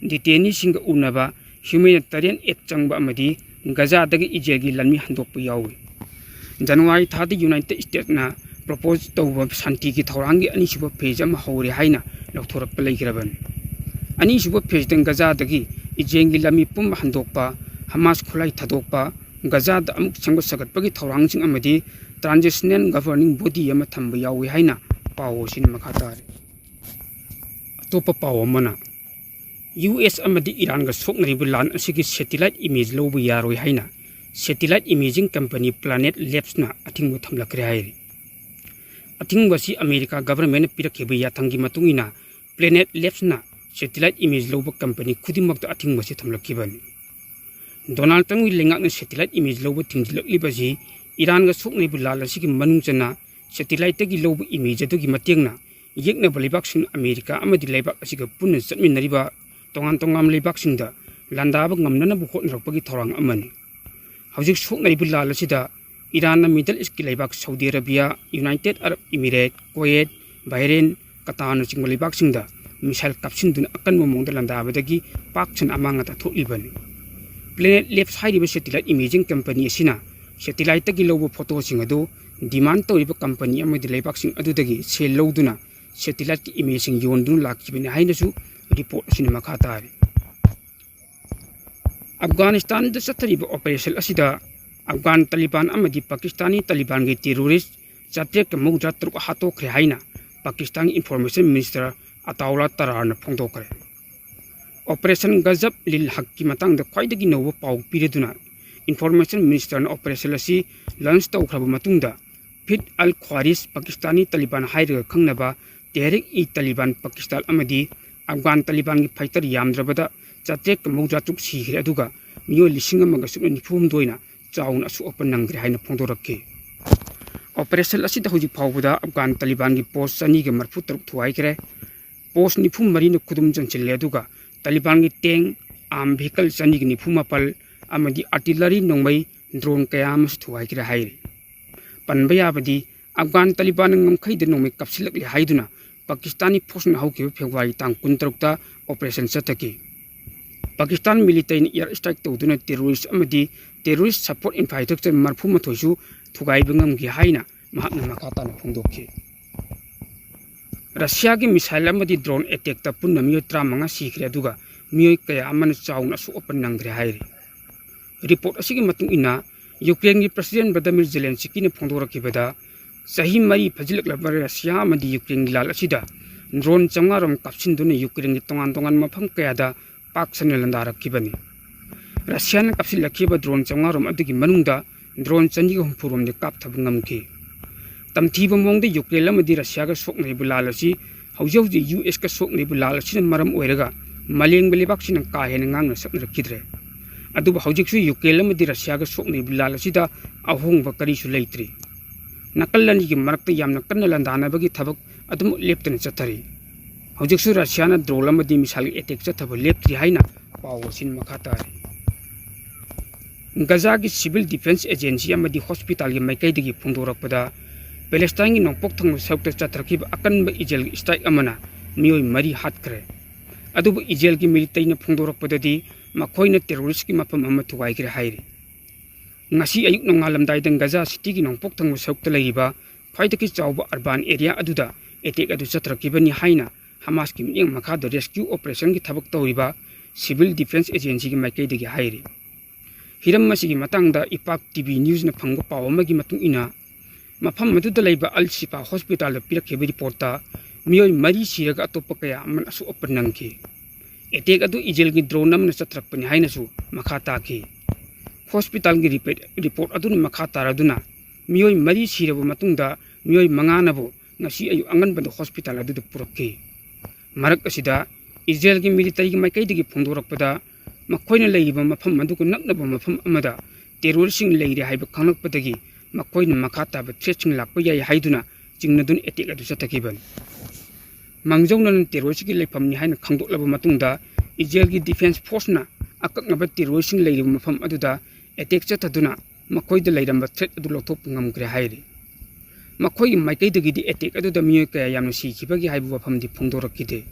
ꯗꯤꯇꯦꯅꯤꯁꯤꯡꯒ ꯎꯅꯕ ꯍ꯭ꯌꯨꯃꯦꯅꯤꯇꯔꯤꯌꯟ ꯑꯦꯗ ꯆꯪꯕ ꯑꯃꯗꯤ ꯒꯖꯥꯗꯒꯤ ꯏꯖꯔꯦꯜꯒꯤ ꯂꯥꯟꯃꯤ ꯍꯟꯗꯣꯛꯄ ꯌꯥꯎꯏ꯫ ꯖꯅꯋꯥꯔꯤ ꯊꯥꯗ ꯌꯨꯅꯥꯏꯇꯦꯗ ꯁ꯭ꯇꯦꯠꯁꯅ ꯄ꯭ꯔꯣꯄꯣꯖ ꯇꯧꯕ ꯁꯥꯟꯇꯤꯒꯤ ꯊꯧꯔꯥꯡꯒꯤ ꯑꯅꯤꯁꯨꯕ ꯐꯦꯖ ꯑꯃ ꯍꯧꯔꯦ ꯍꯥꯏꯅ ꯂꯥꯎꯊꯣꯔꯛꯄ ꯂꯩꯈ꯭ꯔꯕꯅꯤ꯫ ꯑꯅꯤꯁꯨꯕ ꯐꯦꯖꯇ ꯒꯖꯥꯗꯒꯤ ꯏꯖꯔꯦꯜꯒꯤ ꯂꯥꯟꯃꯤ ꯄꯨꯝꯕ ꯍꯟꯗꯣꯛꯄ, ꯍꯃꯥꯁ ꯈꯨꯠꯂꯥꯏ ꯊꯥꯗꯣꯛꯄ, ꯒꯖꯥꯗ ꯑꯃꯨꯛ ꯁꯦꯝꯒꯠ ꯁꯥꯒꯠꯄꯒꯤ ꯊꯧꯔꯥꯡꯁꯤꯡ ꯑꯃꯗꯤ transitional governing body ꯑꯃ ꯊꯝꯕ ꯌꯥꯎꯏ ꯍꯥꯏꯅ ꯄꯥꯎ ꯑꯁꯤꯅ ꯃꯈꯥ ꯇꯥꯔꯤ꯫ ꯑꯇꯣꯞꯄ ꯄꯥꯎ ꯑꯃꯅ, ꯌꯨ ꯑꯦꯁ ꯑꯃꯗꯤ ꯏꯔꯥꯟꯒ ꯁꯣꯛꯅꯔꯤꯕ ꯂꯥꯟ ꯑꯁꯤꯒꯤ satellite image ꯂꯧꯕ ꯌꯥꯔꯣꯏ ꯍꯥꯏꯅ satellite imaging company Planet Labsꯅ ꯑꯊꯤꯡꯕ ꯊꯝꯂꯛꯈ꯭ꯔꯦ ꯍꯥꯏꯔꯤ꯫ ꯑꯊꯤꯡꯕ ꯑꯁꯤ ꯑꯃꯦꯔꯤꯀꯥ governmentꯅ ꯄꯤꯔꯛꯈꯤꯕ ꯌꯥꯊꯪꯒꯤ ꯃꯇꯨꯡ ꯏꯟꯅ Planet Labsꯅ satellite image ꯂꯧꯕ company ꯈꯨꯗꯤꯡꯃꯛꯇ ꯑꯊꯤꯡꯕ ꯑꯁꯤ ꯊꯝꯂꯛꯈꯤꯕꯅꯤ꯫ ꯗꯣꯅꯥꯜꯗ ꯇ꯭ꯔꯝꯞꯀꯤ ꯂꯩꯉꯥꯛꯅ satellite image ꯂꯧꯕ ꯊꯤꯡꯖꯤꯜꯂꯛꯂꯤꯕ ꯑꯁꯤ ꯏꯔꯥꯟꯒ ꯁꯣꯛꯅꯔꯤꯕ ꯂꯥꯟ ꯑꯁꯤꯒꯤ ꯃꯅꯨꯡ ꯆꯟꯅ satelliteꯇꯒꯤ ꯂꯧꯕ image ꯑꯗꯨꯒꯤ ꯃꯇꯦꯡꯅ ꯌꯦꯛꯅꯕ ꯂꯩꯕꯥꯛꯁꯤꯡ ꯑꯃꯦꯔꯤꯀꯥ ꯑꯃꯗꯤ ꯂꯩꯕꯥꯛ ꯑꯁꯤꯒ ꯄꯨꯟꯅ ꯆꯠꯃꯤꯟꯅꯔꯤꯕ ꯇꯣꯉꯥꯟ ꯇꯣꯉꯥꯟꯕ ꯂꯩꯕꯥꯛꯁꯤꯡꯗ ꯂꯥꯟꯗꯥꯕ ꯉꯝꯅꯅꯕ ꯍꯣꯠꯅꯔꯛꯄꯒꯤ ꯊꯧꯔꯥꯡ ꯑꯃꯅꯤ꯫ ꯍꯧꯖꯤꯛ ꯁꯣꯛꯅꯔꯤꯕ ꯂꯥꯟ ꯑꯁꯤꯗ ꯏꯔꯥꯟꯅ Middle Eastꯀꯤ ꯂꯩꯕꯥꯛ Saudi Arabia, United Arab Emirates, ꯀꯨꯋꯦꯠ, ꯕꯍꯔꯦꯟ, ꯀꯇꯥꯔꯅꯆꯤꯡꯕ ꯂꯩꯕꯥꯛꯁꯤꯡꯗ missile ꯀꯥꯞꯁꯤꯟꯗꯨꯅ ꯑꯀꯟꯕ ꯃꯑꯣꯡꯗ ꯂꯥꯟꯗꯥꯕꯗꯒꯤ ꯄꯥꯛ ꯁꯟꯅ ꯑꯃꯥꯡ ꯑꯇꯥ ꯊꯣꯛꯂꯤꯕꯅꯤ꯫ Planet Labs ꯍꯥꯏꯔꯤꯕ satellite imaging company ꯑꯁꯤꯅ satelliteꯇꯒꯤ ꯂꯧꯕ photoꯁꯤꯡ ꯑꯗꯨ demand ꯇꯧꯔꯤꯕ company ꯑꯃꯗꯤ ꯂꯩꯕꯥꯛꯁꯤꯡ ꯑꯗꯨꯗꯒꯤ ꯁꯦꯜ ꯂꯧꯗꯨꯅ satelliteꯀꯤ imageꯁꯤꯡ ꯌꯣꯟꯗꯨꯅ ꯂꯥꯛꯈꯤꯕꯅꯤ ꯍꯥꯏꯅꯁꯨ report ꯑꯁꯤꯅ ꯃꯈꯥ ꯇꯥꯔꯤ꯫ ꯑꯐꯒꯥꯅꯤꯁꯇꯥꯟꯗ ꯆꯠꯊꯔꯤꯕ operation ꯑꯁꯤꯗ ꯑꯐꯒꯥꯟ ꯇꯥꯂꯤꯕꯥꯟ ꯑꯃꯗꯤ ꯄꯥꯀꯤꯁꯇꯥꯅꯤ ꯇꯥꯂꯤꯕꯥꯟꯒꯤ terrorist ꯆꯥꯇ꯭ꯔꯦꯠꯀ ꯃꯧꯗ꯭ꯔꯥ ꯇꯔꯨꯛ ꯍꯥꯠꯇꯣꯛꯈ꯭ꯔꯦ ꯍꯥꯏꯅ ꯄꯥꯀꯤꯁꯇꯥꯟꯒꯤ information minister ꯑꯇꯥꯎꯂꯥ ꯇꯔꯥꯔꯅ ꯐꯣꯡꯗꯣꯛꯈ꯭ꯔꯦ꯫ Operation Ghazab-ul-Haqꯀꯤ ꯃꯇꯥꯡꯗ ꯈ꯭ꯋꯥꯏꯗꯒꯤ ꯅꯧꯕ ꯄꯥꯎ ꯄꯤꯔꯗꯨꯅ information ministerꯅ operation ꯑꯁꯤ launch ꯇꯧꯈ꯭ꯔꯕ ꯃꯇꯨꯡꯗ ꯐꯤꯠ ꯑꯜ ꯈ꯭ꯋꯥꯔꯤꯖ, ꯄꯥꯀꯤꯁꯇꯥꯅꯤ ꯇꯥꯂꯤꯕꯥꯟ ꯍꯥꯏꯔꯒ ꯈꯪꯅꯕ ꯇꯦꯍꯔꯤꯛ-ꯏ-ꯇꯥꯂꯤꯕꯥꯟ ꯄꯥꯀꯤꯁꯇꯥꯟ ꯑꯃꯗꯤ ꯑꯐꯒꯥꯟ ꯇꯥꯂꯤꯕꯥꯟꯒꯤ fighter ꯌꯥꯝꯗ꯭ꯔꯕꯗ ꯆꯥꯇ꯭ꯔꯦꯠꯀ ꯃꯧꯗ꯭ꯔꯥ ꯇꯔꯨꯛ ꯁꯤꯈ꯭ꯔꯦ, ꯑꯗꯨꯒ ꯃꯤꯑꯣꯏ ꯂꯤꯁꯤꯡ ꯑꯃꯒ ꯁꯨꯞꯅ ꯅꯤꯐꯨ ꯍꯨꯝꯗꯣꯏꯅ ꯆꯥꯎꯅ ꯑꯁꯣꯛ ꯑꯄꯟ ꯅꯪꯈ꯭ꯔꯦ ꯍꯥꯏꯅ ꯐꯣꯡꯗꯣꯔꯛꯈꯤ꯫ ꯑꯣꯄꯔꯦꯁꯟ ꯑꯁꯤꯗ ꯍꯧꯖꯤꯛ ꯐꯥꯎꯕꯗ ꯑꯐꯒꯥꯟ ꯇꯥꯂꯤꯕꯥꯟꯒꯤ ꯄꯣꯁ ꯆꯅꯤꯒ ꯃꯔꯤꯐꯨ ꯇꯔꯨꯛ ꯊꯨꯒꯥꯏꯈ꯭ꯔꯦ꯫ ꯄꯣꯁ ꯅꯤꯐꯨ ꯃꯔꯤꯅ ꯈꯨꯗꯨꯝ ꯆꯟꯁꯤꯜꯂꯦ, ꯑꯗꯨꯒ ꯇꯥꯂꯤꯕꯥꯟꯒꯤ ꯇꯦꯡ, ꯑꯥꯔꯝ ꯚꯤꯍꯤꯀꯜ ꯆꯅꯤꯒ ꯅꯤꯐꯨ ꯃꯥꯄꯜ ꯑꯃꯗꯤ ꯑꯥꯔꯇꯤꯂꯔꯤ ꯅꯣꯡꯃꯩ, ꯗ꯭ꯔꯣꯟ ꯀꯌꯥ ꯑꯃꯁꯨ ꯊꯨꯒꯥꯏꯈ꯭ꯔꯦ ꯍꯥꯏꯔꯤ꯫ ꯄꯟꯕ ꯌꯥꯕꯗꯤ, ꯑꯐꯒꯥꯟ ꯇꯥꯂꯤꯕꯥꯟꯅ ꯉꯝꯈꯩꯗ ꯅꯣꯡꯃꯩ ꯀꯥꯞꯁꯤꯜꯂꯛꯂꯦ ꯍꯥꯏꯗꯨꯅ ꯄꯥꯀꯤꯁꯇꯥꯅꯤ ꯐꯣꯔꯁꯅ ꯍꯧꯈꯤꯕ ꯐꯦꯕ꯭ꯔꯨꯋꯥꯔꯤ ꯇꯥꯡ ꯀꯨꯟꯇꯔꯨꯛꯇ ꯑꯣꯄꯔꯦꯁꯟ ꯆꯠꯊꯈꯤ꯫ ꯄꯥꯀꯤꯁꯇꯥꯟ ꯃꯤꯂꯤꯇꯔꯤꯅ ꯏꯌꯥꯔ ꯁ꯭ꯇ꯭ꯔꯥꯏꯛ ꯇꯧꯗꯨꯅ ꯇꯦꯔꯣꯔꯤꯁ ꯑꯃꯗꯤ ꯇꯦꯔꯣꯔꯤꯁ ꯁꯄꯣꯔꯠ ꯏꯟꯐ꯭ꯔꯥꯁ꯭ꯇ꯭ꯔꯛꯆꯔ ꯃꯔꯤꯐꯨ ꯃꯥꯊꯣꯏꯁꯨ ꯊꯨꯒꯥꯏꯕ ꯉꯝꯈꯤ ꯍꯥꯏꯅ ꯃꯍꯥꯛꯅ ꯃꯈꯥ ꯇꯥꯅ ꯐꯣꯡꯗꯣꯛꯈꯤ꯫ ꯔꯁꯤꯌꯥꯒꯤ ꯃꯤꯁꯥꯏꯜ ꯑꯃꯗꯤ ꯗ꯭ꯔꯣꯟ ꯑꯦꯇꯦꯛꯇ ꯄꯨꯟꯅ ꯃꯤꯑꯣꯏ ꯇꯔꯥꯃꯉꯥ ꯁꯤꯈ꯭ꯔꯦ, ꯑꯗꯨꯒ ꯃꯤꯑꯣꯏ ꯀꯌꯥ ꯑꯃꯅ ꯆꯥꯎꯅ ꯑꯁꯣꯛ ꯑꯄꯟ ꯅꯪꯈ꯭ꯔꯦ ꯍꯥꯏꯔꯤ꯫ ꯔꯤꯄꯣꯔꯠ ꯑꯁꯤꯒꯤ ꯃꯇꯨꯡ ꯏꯟꯅ, ꯌꯨꯀ꯭ꯔꯦꯟꯒꯤ ꯄ꯭ꯔꯁꯤꯗꯦꯟ ꯚ꯭ꯂꯥꯗꯤꯃꯤꯔ ꯖꯦꯂꯦꯟꯁꯀꯤꯅ ꯐꯣꯡꯗꯣꯔꯛꯈꯤꯕꯗ, ꯆꯍꯤ ꯃꯔꯤ ꯐꯥꯖꯤꯜꯂꯛꯂꯕ ꯔꯁꯤꯌꯥ ꯑꯃꯗꯤ ꯌꯨꯀ꯭ꯔꯦꯟꯒꯤ ꯂꯥꯜ ꯑꯁꯤꯗ ꯗ꯭ꯔꯣꯟ ꯆꯥꯝꯃꯉꯥ ꯔꯣꯝ ꯀꯥꯞꯁꯤꯟꯗꯨꯅ ꯌꯨꯀ꯭ꯔꯦꯟꯒꯤ ꯇꯣꯉꯥꯟ ꯇꯣꯉꯥꯟꯕ ꯃꯐꯝ ꯀꯌꯥꯗ ꯄꯥꯛ ꯁꯟꯅ ꯂꯥꯟꯗꯥꯔꯛꯈꯤꯕꯅꯤ꯫ ꯔꯁꯤꯌꯥꯅ ꯀꯥꯞꯁꯤꯜꯂꯛꯈꯤꯕ ꯗ꯭ꯔꯣꯟ ꯆꯥꯝꯃꯉꯥ ꯔꯣꯝ ꯑꯗꯨꯒꯤ ꯃꯅꯨꯡꯗ ꯗ꯭ꯔꯣꯟ ꯆꯅꯤꯒ ꯍꯨꯝꯐꯨ ꯔꯣꯝꯗꯤ ꯀꯥꯞꯊꯕ ꯉꯝꯈꯤ꯫ ꯇꯝꯊꯤꯕ ꯃꯑꯣꯡꯗ ꯌꯨꯀ꯭ꯔꯦꯟ ꯑꯃꯗꯤ ꯔꯁꯤꯌꯥꯒ ꯁꯣꯛꯅꯔꯤꯕ ꯂꯥꯜ ꯑꯁꯤ ꯍꯧꯖꯤꯛ ꯍꯧꯖꯤꯛ ꯌꯨ ꯑꯦꯁꯀ ꯁꯣꯛꯅꯔꯤꯕ ꯂꯥꯜ ꯑꯁꯤꯅ ꯃꯔꯝ ꯑꯣꯏꯔꯒ ꯃꯥꯂꯦꯝꯒꯤ ꯂꯩꯕꯥꯛꯁꯤꯡꯅ ꯀꯥ ꯍꯦꯟꯅ ꯉꯥꯡꯅ ꯁꯛꯅꯔꯛꯈꯤꯗ꯭ꯔꯦ꯫ ꯑꯗꯨꯕꯨ ꯍꯧꯖꯤꯛꯁꯨ ꯌꯨꯀ꯭ꯔꯦꯟ ꯑꯃꯗꯤ ꯔꯁꯤꯌꯥꯒ ꯁꯣꯛꯅꯔꯤꯕ ꯂꯥꯜ ꯑꯁꯤꯗ ꯑꯍꯣꯡꯕ ꯀꯔꯤꯁꯨ ꯂꯩꯇ꯭ꯔꯤ꯫ ꯅꯥꯀꯜ ꯑꯅꯤꯒꯤ ꯃꯔꯛꯇ ꯌꯥꯝꯅ ꯀꯟꯅ ꯂꯥꯟꯗꯥꯅꯕꯒꯤ ꯊꯕꯛ ꯑꯗꯨꯃꯛ ꯂꯦꯞꯇꯅ ꯆꯠꯊꯔꯤ꯫ ꯍꯧꯖꯤꯛꯁꯨ ꯔꯁꯤꯌꯥꯅ ꯗ꯭ꯔꯣꯟ ꯑꯃꯗꯤ ꯃꯤꯁꯥꯏꯜꯒꯤ ꯑꯦꯇꯦꯛ ꯆꯠꯊꯕ ꯂꯦꯞꯇ꯭ꯔꯤ ꯍꯥꯏꯅ ꯄꯥꯎ ꯑꯁꯤꯅ ꯃꯈꯥ ꯇꯥꯔꯤ꯫ ꯒꯖꯥꯒꯤ ꯁꯤꯚꯤꯜ ꯗꯤꯐꯦꯟꯁ ꯑꯦꯖꯦꯟꯁꯤ ꯑꯃꯗꯤ ꯍꯣꯁꯄꯤꯇꯥꯜꯒꯤ ꯃꯥꯏꯀꯩꯗꯒꯤ ꯐꯣꯡꯗꯣꯔꯛꯄꯗ, ꯄꯦꯂꯦꯁꯇꯥꯏꯟꯒꯤ ꯅꯣꯡꯄꯣꯛ ꯊꯪꯕ ꯁꯔꯨꯛꯇ ꯆꯠꯊꯔꯛꯈꯤꯕ ꯑꯀꯟꯕ ꯏꯖꯔꯦꯜꯒꯤ ꯁ꯭ꯇ꯭ꯔꯥꯏꯛ ꯑꯃꯅ ꯃꯤꯑꯣꯏ ꯃꯔꯤ ꯍꯥꯠꯈ꯭ꯔꯦ꯫ ꯑꯗꯨꯕꯨ ꯏꯖꯔꯦꯜꯒꯤ ꯃꯤꯂꯤꯇꯔꯤꯅ ꯐꯣꯡꯗꯣꯔꯛꯄꯗꯗꯤ ꯃꯈꯣꯏꯅ ꯇꯦꯔꯣꯔꯤꯁ꯭ꯠꯀꯤ ꯃꯐꯝ ꯑꯃ ꯊꯨꯒꯥꯏꯈ꯭ꯔꯦ ꯍꯥꯏꯔꯤ꯫ ꯉꯁꯤ ꯑꯌꯨꯛ ꯅꯣꯡꯉꯥꯜꯂꯝꯗꯥꯏꯗ ꯒꯖꯥ ꯁꯤꯇꯤꯒꯤ ꯅꯣꯡꯄꯣꯛ ꯊꯪꯕ ꯁꯔꯨꯛꯇ ꯂꯩꯔꯤꯕ ꯈ꯭ꯋꯥꯏꯗꯒꯤ ꯆꯥꯎꯕ ꯑꯔꯕꯥꯟ ꯑꯦꯔꯤꯌꯥ ꯑꯗꯨꯗ ꯑꯦꯇꯦꯛ ꯑꯗꯨ ꯆꯠꯊꯔꯛꯈꯤꯕꯅꯤ ꯍꯥꯏꯅ ꯍꯃꯥꯁꯀꯤ ꯃꯤꯠꯌꯦꯡ ꯃꯈꯥꯗ ꯔꯦꯁꯀ꯭ꯌꯨ ꯑꯣꯄꯔꯦꯁꯟꯒꯤ ꯊꯕꯛ ꯇꯧꯔꯤꯕ ꯁꯤꯚꯤꯜ ꯗꯤꯐꯦꯟꯁ ꯑꯦꯖꯦꯟꯁꯤꯒꯤ ꯃꯥꯏꯀꯩꯗꯒꯤ ꯍꯥꯏꯔꯤ꯫ ꯍꯤꯔꯝ ꯑꯁꯤꯒꯤ ꯃꯇꯥꯡꯗ ꯏꯄꯥꯛ ꯇꯤ ꯚꯤ ꯅ꯭ꯌꯨꯁꯅ ꯐꯪꯕ ꯄꯥꯎ ꯑꯃꯒꯤ ꯃꯇꯨꯡ ꯏꯟꯅ, ꯃꯐꯝ ꯑꯗꯨꯗ ꯂꯩꯕ ꯑꯜ ꯁꯤꯐꯥ ꯍꯣꯁꯄꯤꯇꯥꯜꯗ ꯄꯤꯔꯛꯈꯤꯕ ꯔꯤꯄꯣꯔꯠꯇ ꯃꯤꯑꯣꯏ ꯃꯔꯤ ꯁꯤꯔꯒ ꯑꯇꯣꯞꯄ ꯀꯌꯥ ꯑꯃꯅ ꯑꯁꯣꯛ ꯑꯄꯟ ꯅꯪꯈꯤ꯫ ꯑꯦꯇꯦꯛ ꯑꯗꯨ ꯏꯖꯔꯦꯜꯒꯤ ꯗ꯭ꯔꯣꯟ ꯑꯃꯅ ꯆꯠꯊꯔꯛꯄꯅꯤ ꯍꯥꯏꯅꯁꯨ ꯃꯈꯥ ꯇꯥꯈꯤ꯫ ꯍꯣꯁꯄꯤꯇꯥꯜꯒꯤ ꯔꯤꯄꯦ-, ꯔꯤꯄꯣꯔꯠ ꯑꯗꯨꯅ ꯃꯈꯥ ꯇꯥꯔꯗꯨꯅ, ꯃꯤꯑꯣꯏ ꯃꯔꯤ ꯁꯤꯔꯕ ꯃꯇꯨꯡꯗ ꯃꯤꯑꯣꯏ ꯃꯉꯥꯅꯕꯨ ꯉꯁꯤ ꯑꯌꯨꯛ ꯑꯉꯟꯕꯗ ꯍꯣꯁꯄꯤꯇꯥꯜ ꯑꯗꯨꯗ ꯄꯨꯔꯛꯈꯤ꯫ ꯃꯔꯛ ꯑꯁꯤꯗ, ꯏꯖꯔꯦꯜꯒꯤ ꯃꯤꯂꯤꯇꯔꯤꯒꯤ ꯃꯥꯏꯀꯩꯗꯒꯤ ꯐꯣꯡꯗꯣꯔꯛꯄꯗ, ꯃꯈꯣꯏꯅ ꯂꯩꯔꯤꯕ ꯃꯐꯝ ꯑꯗꯨꯒ ꯅꯛꯅꯕ ꯃꯐꯝ ꯑꯃꯗ ꯇꯦꯔꯣꯔꯤꯁꯁꯤꯡ ꯂꯩꯔꯦ ꯍꯥꯏꯕ ꯈꯪꯂꯛꯄꯗꯒꯤ ꯃꯈꯣꯏꯅ ꯃꯈꯥ ꯇꯥꯕ ꯊ꯭ꯔꯦꯠꯁꯤꯡ ꯂꯥꯛꯄ ꯌꯥꯏ ꯍꯥꯏꯗꯨꯅ ꯆꯤꯡꯅꯗꯨꯅ ꯑꯦꯇꯦꯛ ꯑꯗꯨ ꯆꯠꯊꯈꯤꯕꯅꯤ꯫ ꯃꯥꯡꯖꯧꯅꯅ ꯇꯦꯔꯣꯔꯤꯁꯀꯤ ꯂꯩꯐꯝꯅꯤ ꯍꯥꯏꯅ ꯈꯪꯗꯣꯛꯂꯕ ꯃꯇꯨꯡꯗ ꯏꯖꯔꯦꯜꯒꯤ ꯗꯤꯐꯦꯟꯁ ꯐꯣꯔꯁꯅ ꯑꯀꯛꯅꯕ ꯇꯦꯔꯣꯔꯤꯁꯁꯤꯡ ꯂꯩꯔꯤꯕ ꯃꯐꯝ ꯑꯗꯨꯗ ꯑꯦꯇꯦꯛ ꯆꯠꯊꯗꯨꯅ ꯃꯈꯣꯏꯗ ꯂꯩꯔꯝꯕ ꯊ꯭ꯔꯦꯠ ꯑꯗꯨ ꯂꯧꯊꯣꯛꯄ ꯉꯝꯈ꯭ꯔꯦ ꯍꯥꯏꯔꯤ꯫ ꯃꯈꯣꯏꯒꯤ ꯃꯥꯏꯀꯩꯗꯒꯤꯗꯤ ꯑꯦꯇꯦꯛ ꯑꯗꯨꯗ ꯃꯤꯑꯣꯏ ꯀꯌꯥ ꯌꯥꯝꯅ ꯁꯤꯈꯤꯕꯒꯦ ꯍꯥꯏꯕ ꯋꯥꯐꯝꯗꯤ ꯐꯣꯡꯗꯣꯔꯛꯈꯤꯗꯦ꯫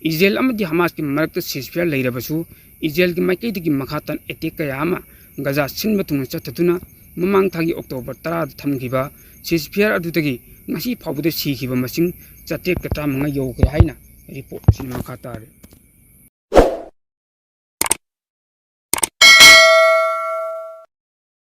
ꯏꯖꯔꯦꯜ ꯑꯃꯗꯤ ꯍꯃꯥꯁꯀꯤ ꯃꯔꯛꯇ ꯁꯤꯖꯐꯤꯌꯥꯔ ꯂꯩꯔꯕꯁꯨ ꯏꯖꯔꯦꯜꯒꯤ ꯃꯥꯏꯀꯩꯗꯒꯤ ꯃꯈꯥ ꯇꯥꯅ ꯑꯦꯇꯦꯛ ꯀꯌꯥ ꯑꯃ ꯒꯖꯥ ꯁꯤꯟꯕ ꯊꯨꯡꯅ ꯆꯠꯊꯗꯨꯅ ꯃꯃꯥꯡ ꯊꯥꯒꯤ ꯑꯣꯛꯇꯣꯕꯔ ꯇꯔꯥꯗ ꯊꯝꯈꯤꯕ ꯁꯤꯖꯐꯤꯌꯥꯔ ꯑꯗꯨꯗꯒꯤ ꯉꯁꯤ ꯐꯥꯎꯕꯗ ꯁꯤꯈꯤꯕ ꯃꯁꯤꯡ ꯆꯥꯇ꯭ꯔꯦꯠꯀ ꯇꯔꯥꯃꯉꯥ ꯌꯧꯈ꯭ꯔꯦ ꯍꯥꯏꯅ ꯔꯤꯄꯣꯔꯠ ꯑꯁꯤꯅ ꯃꯈꯥ ꯇꯥꯔꯤ꯫